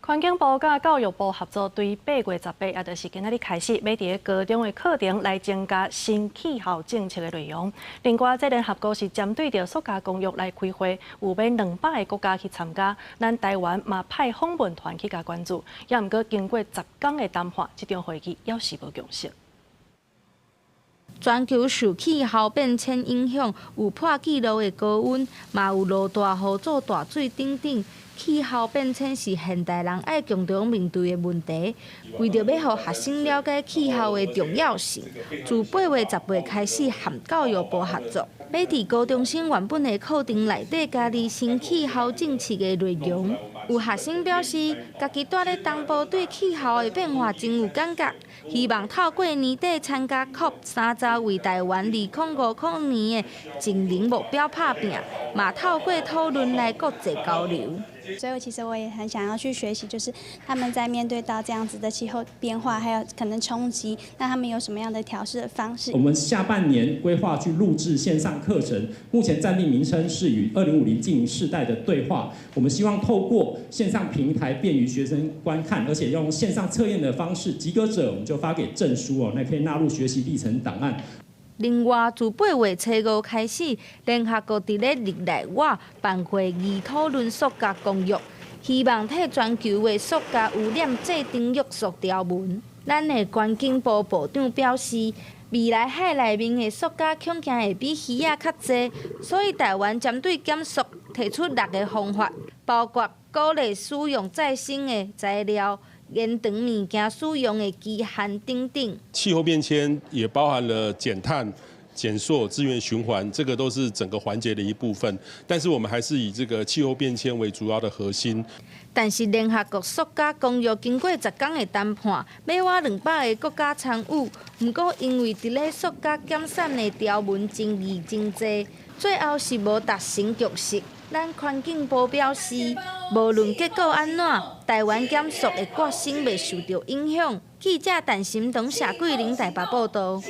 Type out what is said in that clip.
環境部佮教育部合作，對8月18，也就是今仔日開始，欲佇高中的課程來增加新氣候政策的內容。另外，這聯合國是針對著塑膠公約來開會，有欲200個國家去參加，咱台灣嘛派訪問團去共關注。也毋過經過10工的談判，這場會議猶是無共識。全球受氣候變遷影響，有破紀錄的高溫，嘛有落大雨、做大水等等。氣候變遷是現代人愛共同面對的問題。為著欲予學生了解氣候的重要性，自8月18開始和教育部合作，欲佇高中生原本的課程內底加入新氣候政策的內容。有學生表示，家己蹛咧東部對氣候的變化真有感覺，希望透過年底參加 COP30為台灣2050年的淨零目標拍拚，嘛透過討論來國際交流。所以其實我也很想要去學習，就是他們在面對到這樣子的氣候變化，還有可能衝擊，那他們有什麼樣的調適的方式？我們下半年規劃去錄製線上課程，目前暫定名稱是與2050淨零世代的對話。我們希望透過線上平台便於學生觀看，而且用線上測驗的方式，及格者我們就發給證書哦，那可以納入學習歷程檔案。另外，自8月初5開始，聯合國佇咧日內瓦辦會議討論塑膠公約，希望替全球的塑膠污染制定約束條文。咱的環境部部長表示，未來海內面的塑膠恐驚會比魚仔較濟，所以台灣針對減塑提出六个方法，包括鼓勵使用再生的材料、延長物件使用的期限等等。氣候變遷也包含了減碳、減塑、資源循環，這個都是整個環節的一部分。但是我們還是以這個氣候變遷為主要的核心。但是聯合國塑膠公約經過10工的談判，欲滿200個國家參與。毋過因為佇咧塑膠減產的條文爭議真濟，最後是無達成共識。咱環境部表示，無論結果按怎，台灣減塑的決心袂受著影響。記者陳心東、謝桂玲台北報導。